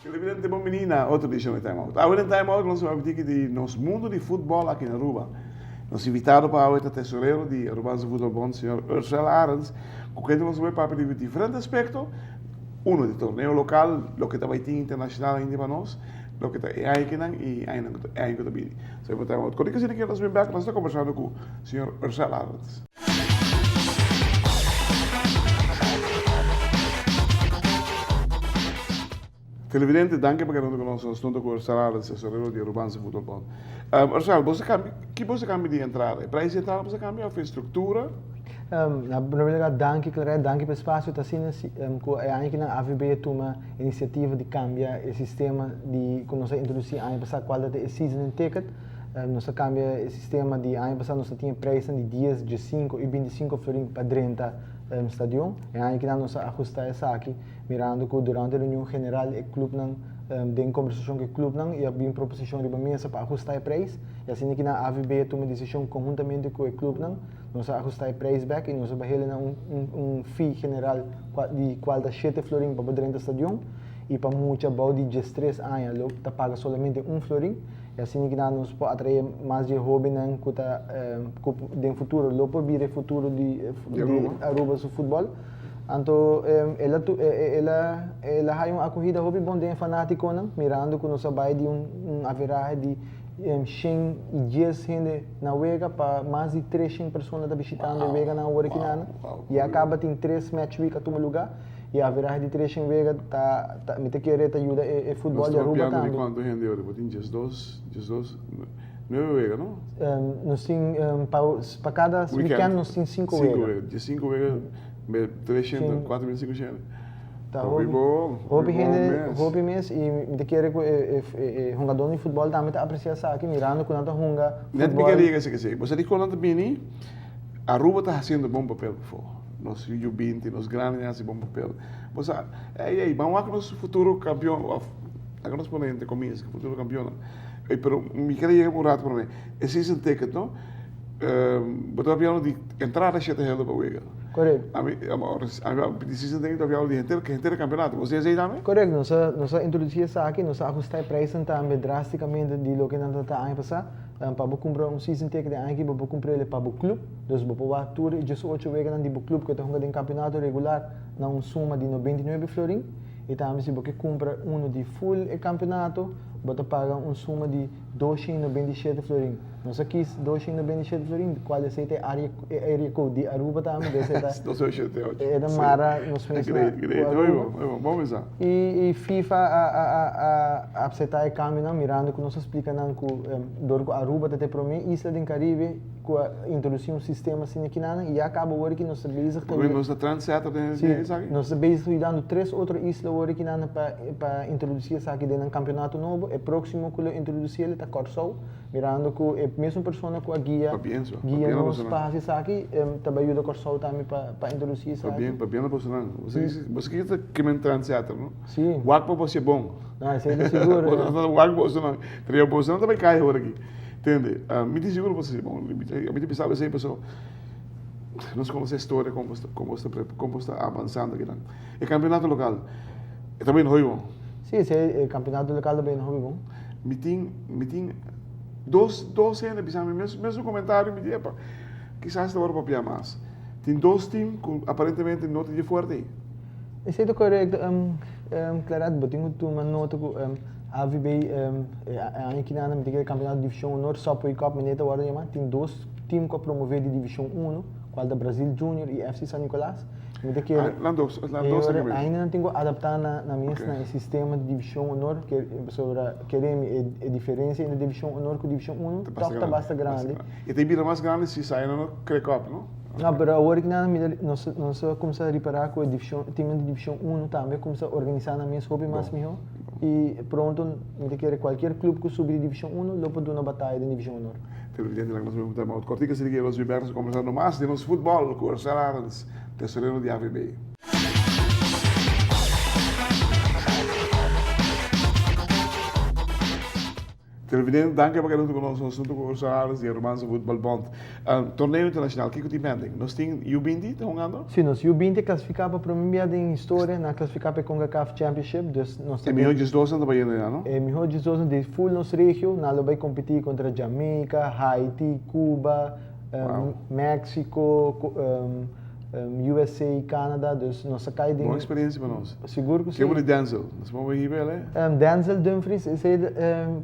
Televidente bon bini na otro edicion di Time Out. Awe den Time Out nos a papia tiki di nos mundo di futbol aki na Aruba. Nos invitado pa awe ta tesorero di Arubaanse Voetbal Bond, señor Ursel Arends, cu kende nos a bay papia di diferente aspecto, uno di torneo local, loke ta bay tin internacional ainda pa nos, loke ta e aña kinan y añanan cu ta aña cu ta bini. So pa Time Out. Con esaki nos bin bek, nos ta conversando cu señor Ursel Arends. Televidente, danki pa keda huntu ku nos. Nos nota ku Ursel Arends, tesorero di Arubaanse Voetbal Bond. Ursel, bo sa kambia, ki bo sa kambia di entrada? E prijs di entrada bo sa kambia of e struktura? Na primer lugar, danki Claret, danki pa e spasio. Ta asina si ku e aña kinan AVB a tuma inisiativa di kambia e sistema di ku nos a introdusí aña pasá kual ta e seasoning ticket. Nos a kambia e sistema di aña pasá nos a tin e prijsnan di dies, diesinko i bintisinko florin pa drenta stadion. E aña kinan nos a ahustá esaki. Mirando ku durante reunion general e klupnan den kombersashon ku e klupnan i a bin proposishon riba mesa pa ahustá e preis i asina ki nan AVB a tuma desishon konhuntamente ku e klupnan nos a ahustá e preis bèk i nos a bah'el na un un fee general di kual ta shete florin pa bo drenta stadion i pa mucha bou di diestres aña lo ta paga solamente un florin i asina ki nan nos por atraé mas di e hóbennan ku ta ku den futuro lo por bira e futuro di di Aruba su futbòl. Anto el a el a el a haya un acogida hopi bon den e fanaticonan, mirando cu nos a bay di un un averahe di shen y dies hende na wega pa mas di treshen persona ta bishitando e weganan awor aki nan. Ya caba tin tres match week a tuma luga y averahe di treshen wega ta ta mi ta kere ta yuda e e futbol di Aruba tambe. Nos ta papiando di cuanto hende awor? Bo tin diesdos diesdos nuebe wega no? Nos tin pa pa cada weekend nos tin cinco wega. Cinco wega, diescinco wega. Me 300, 4500. Ta hopi bon, hopi hende, hopi mes y mi ta kere cu e e hungador di futbol tambe ta aprecia esaki mirando cu nan ta hunga futbol. Net mi kere yega esaki esey. Bo sa dicon nan ta bini? Aruba ta haciendo bon papel pafo. Nos yu binti, nos grandinan haci bon papel. Bo sa, ey ey, ban wak nos futuro campeon of laga nos pone entre comillas futuro campeonnan. Ey pero mi kere yega un rato prome. E season ticket no, bo ta papiando di entrada shete hende pa wega. Correcto. Ami, ami di season ticket ta papiando di henter, henter e campeonato. Bo sa esey tambe? Correcto, nos a, nos a introduci esaki, nos a ahusta e prijsnan tambe drasticamente di loke nan ta aña pasa. Pa bo cumpra un season ticket e aña aki bo por cumpra el pa bo club, dus bo por wak tur e diesocho weganan di bo club cu ta hunga den campeonato regular na un suma di 99 florin. Y tambe si bo ke cumpra uno di full e campeonato, bo ta paga un suma di 297 florin. Nos a kis 297 florin, cual esey ta e area, e area code di Aruba tambe, dus e ta, e ta mara nos mes na Great, great. cu Hoy Aruba. bon, hoy bon. Bon pensá. Y, y FIFA a, a, a, a acepta e cambionan, mirando cu nos a splica nan cu dor cu Aruba ta e prome isla den Caribe cu a introduci un sistema asina kinan, y ya caba awor ki nos ta bezig ta Porque nos ta trendsetter den Sí, esaki? nos ta bezig yudando tres otro isla awor kinan pa, pa introduci esaki den nan campeonato nobo. E proximo cu lo introduci el ta Kòrsou. Mirando ku e mesun persona ku a guia Pabien so, guia pabien la nos personan. pa hasi esaki ta bai yuda Kòrsou tambe pa pa introdusí esaki. Pabien, pabien la personan. Bo sa ki bo sa ki ta kimen trendsetter no? Sí. Wak pa bo hasié bon. No, esei ta sigur. Bo ta wak boso nan, pero boso nan ta bai kai awor aki. Tende? Mi tin sigur bo ta hasié bon. Mi ta bisa esei pasobra nos konosé historia kon bo kon bo ta kon bo ta avansando akinan. E kampeonato lokal e ta bai hopi bon. Sí, esei e kampeonato lokal ta bai hopi bon. Mi tin, mi tin dos, dos hende bisa mi mes, mesun comentario, mi di, epa, kisas ta ora papia mas. Tin dos team cu aparentemente no ta dje fuerte ei. Esei ta correcto, Claret, bo tin cu tuma nota cu AVB e aña kinan mi tin kere campeonato division honor, Subway Cup manera ta wordo yama, tin dos team cu a promove di division uno, cual ta Brazil Junior y FC San Nicolas. Mi ta kere. Ah, nan dos, nan dos ta Ainda nan tin ku adaptá na na mes na e sistema di divishon honor, ke pasobra kere mi e e diferensia entre divishon honor ku divishon uno tòg ta basta grandi. E ta bira mas grandi si sa nan no krek òp, no? No, pero awor ki nan mira nos nos a kumsa ripará ku e divishon timnan di divishon uno tambe a kumsa organisá nan mes hopi mas mihó i pronto mi ta kere kualkier klup ku subi di divishon uno lo por duna bataya den divishon honor. Televidente nan nos mester tema ot kortika si di los Gilberto kombersando mas di nos futbol ku Ursel Arends, tesorero di AVB. Televidente, danki pa keda huntu ku nos nos huntu ku Ursula Arends di Arubaanse Voetbal Bond. Torneo internacional, kiko tin pending? Nos tin U20 ta hungando? Si, nos U20 a klasifiká pa promé bia den historia, nan a klasifiká pa e Concacaf Championship, dus nos ta E mihó diesdosnan ta bayendo ya, no? E mihó diesdosnan di full nos regio, nan lo bai kompetí kontra Jamaica, Haiti, Cuba, Mexico, USA, Canada, dus nos a kai den. Bon experiencia pa nos. Sigur ku si. Ke bo di Denzel? Nos por bai hiba el e? Denzel Dumfries, esei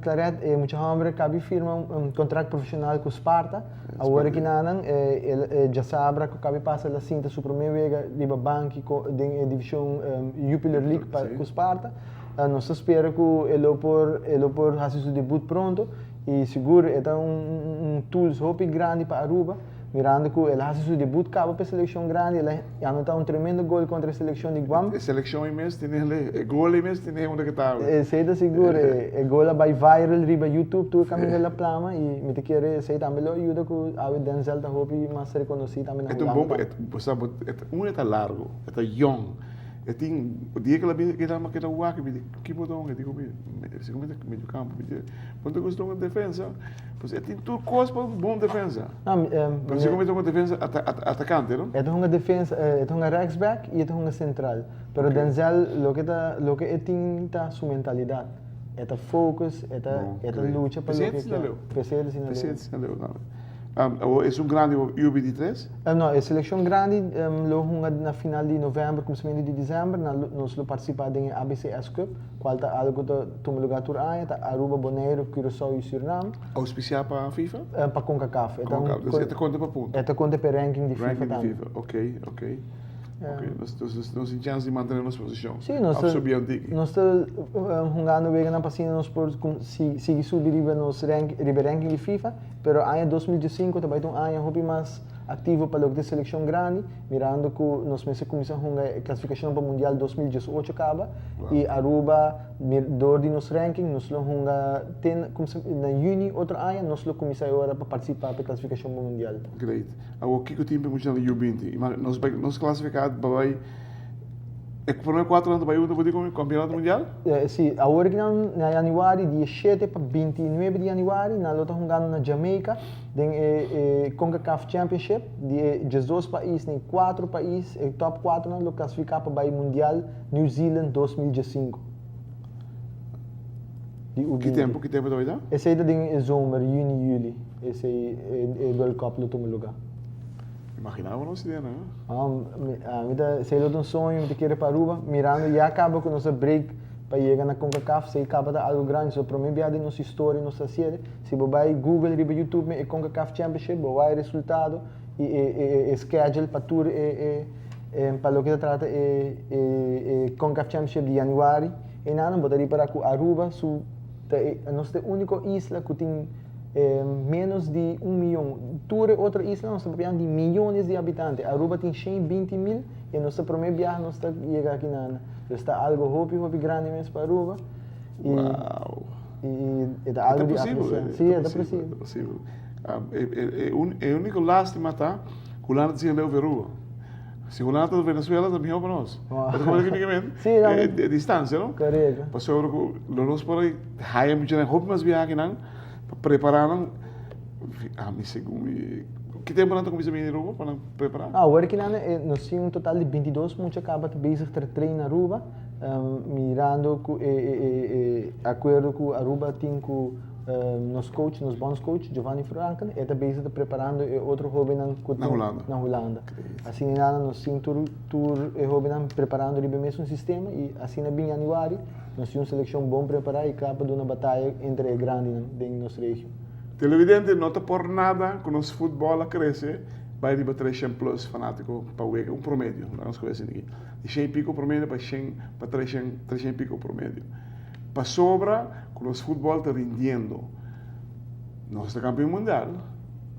Claret, e mucha homber kabi firma un contract profesional ku Sparta. Awor aki nanan el djasabra ku kabi pasa el a sinta su prome wega riba banki den e division Jupiler League pa ku Sparta. Nos ta spera ku e lo por e lo por hasi su debut pronto i sigur e ta un tools hopi grandi pa Aruba. Mirando cu el a haci su debut caba pa e seleccion grandi, el a anota un tremendo gol contra e seleccion di Guam. E seleccion ei mes tene el, e gol ei mes tene unda ke ta awe. Esey ta sigur, e gol a bay viral riba YouTube tur caminda el a plama y mi ta kere esey tambe lo yuda cu awe Denzel ta hopi mas reconoci tambe na E ta un Hulanda bon, tambe. bo sa bo, un e ta largo, e ta yong, e tin, dia ke el a bin keda keda wak mi di ki bo ta hunga? E di ku mi, segun mi ta medio campo, mi di bo no ta gusta hunga defensa? Pues e tin tur kos pa un bon defensa. No, Pero si como e defensa atacante, no? E ta hunga defensa, e ta hunga rechtsback y e ta hunga central. Pero Denzel loke ta loke e tin ta su mentalidad. E ta focus, e ta e ta lucha pa loke e kier. Pesey ta asina leu. Pesey ta asina leu tambe. Awor esun grandi U23? No, e seleccion grandi lo hunga na final di november, cuminsamentu di december. Nan nos lo participa den e ABCS Cup. Cual ta algo cu ta tuma lugar tur aña, ta Aruba, Boneiru, Curaçao y Surinam. Auspiciá pa FIFA? Pa Concacaf. E ta un Concacaf, dus e ta conta pa punto? E ta conta pa e ranking di FIFA tambe. Ranking di FIFA, ok, ok. Ok, nos nos tin chance di mantene nos posicion. Sí, nos ta, Of subi un tiki. Nos ta hungando weganan pa asina nos por sigui subi riba nos rank, riba e ranking di FIFA, pero aña 2015 ta bai ta un aña hopi mas activo pa loke ta e seleccion grandi. Mirando cu nos mester cuminsa hunga e clasificacion pa Mundial 2018 caba y Aruba door di nos ranking nos lo hunga te na juni otro aña nos lo cuminsa e ora pa participa pa e clasificacion pa Mundial. Great. Awor kico tin pa e muchanan di U20? Nos bai nos clasifica pa bai e prome cuatro nan ta bai unda bo di cu campeonato mundial? Si, awor aki nan na januari dia shete pa 29 di januari nan lo ta hungando na Jamaica. Den e Concacaf Championship, di e diesdos pais den kuatro pais, e top kuatronan lo klasifiká pa bai Mundial New Zealand 2015. Di U Ki 20. tempu, ki tempu ta bai ta? Esei ta den e zomer, yüni, yüli, esei e World Cup lo tuma lugá. Imaginá bo nos idea nan, eh? Ami ta, esei lo ta un soño, mi ta kere pa Aruba, mirando ya kaba ku nos a break pa yega na Concacaf, esei kaba ta algu grandi, so promé bia den nos historia nos ta hasié. Si bo bai Google riba YouTube me e Concacaf Championship bo wak e resultado y e e schedule pa tur e e pa loke ta trata e e Concacaf Championship di januari eynan bo ta ripara cu Aruba su ta e nos ta e unico isla cu tin menos di un miyon tur e otro isla nos ta papiando di miyones di habitante Aruba tin shen y binti mil y nos ta prome biaha nos ta yega aki nan dus ta algo hopi hopi grandi mes pa Aruba y Wow. I e ta algu di apresiá. Sí, e ta posibel. E ta posibel. E úniko lástima ta ku Hulanda ta siña leu Aruba. Si Hulanda ta Venezuela ta mihó pa nos. Bo ta komprende kiko mi ke men? Sí, no. E distansia, no? Korekto. Pasobra ku lo nos por haya muchanan hopi mas biaha akinan pa prepará nan. Ami segun mi, ki tempu nan ta kuminsá bini Aruba pa nan prepará? Awor akinan nos tin un total di bintidos mucha kaba ta bezig ta train na Aruba. Mirando cu e acuerdo cu Aruba tin cu nos coach, nos bondscoach Giovanni Franken, e ta bezig ta preparando e otro hobennan cu tin na Hulanda. Asina nada nos tin tur tur e hobennan preparando riba e mesun sistema y asina bin januari nos tin un seleccion bon prepara y cla pa duna bataya entre e grandinan den nos region. Televidente, no ta por nada cu nos futbol a crece bay riba 300 plus fanatico pa wega, un promedio, laga nos coge asina aki. Di shen i piko promedio pa shen pa treshen treshen i piko promedio. Pasobra ku nos futbòl ta rindiendo. Nos ta kampeon mundial,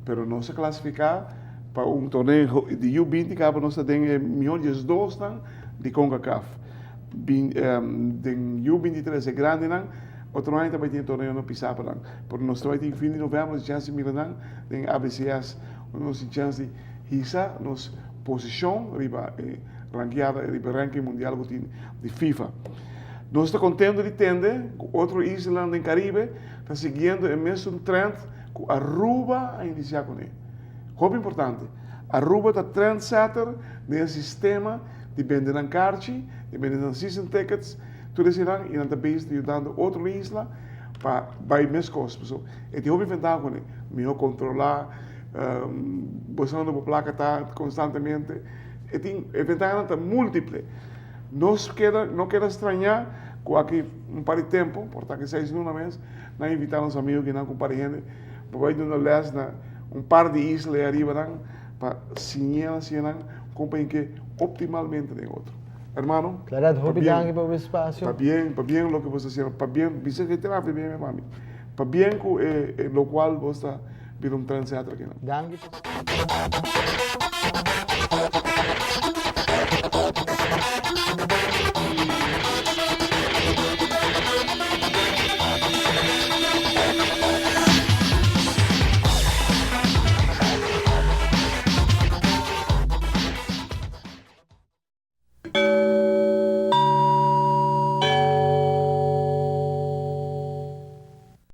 pero nos a klasifiká pa un torneo di U 20 kaba nos ta den e mihó diesdosnan di Concacaf. Bin den U 23 e grandinan otro aña ta bai tin e torneo no pisá pa nan. Pero nos ta bai tin fin di novèmber nos tin chèns di mira nan den ABCS. Nos tin chèns di hisa nos posishon riba e rankeada, riba e ranking mundial ku tin di FIFA. Nos ta contento di tende cu otro islanan den Caribe ta siguiendo e mesun trend cu Aruba a inicia cune. Hopi importante, Aruba ta trendsetter den e sistema di bende nan karchi, di bende nan season tickets, tur eseinan y nan ta bezig ta yudando otro isla pa bay mescos. Pasobra e tin hopi ventaha cune, miho controla, bo sa unda bo placa ta constantemente, e tin e ventahanan ta multiple. Nos keda no keda strañá ku aki un par di tempu, por ta aki seis luna mes, nan invitá nos amigu kinan ku un par di hende pa bai duna lès na un par di isla ei ariba nan pa siña nan siña nan kon pa hinke optimalmente den otro. Hermano, Claret, hopi danki pa bo espasio. Pabien, pabien loke bo sta hasiendo, pabien, bisa ke trafi bien pa mi. Pabien ku e lokual bo sta bira un trendsetter akinan. Danki.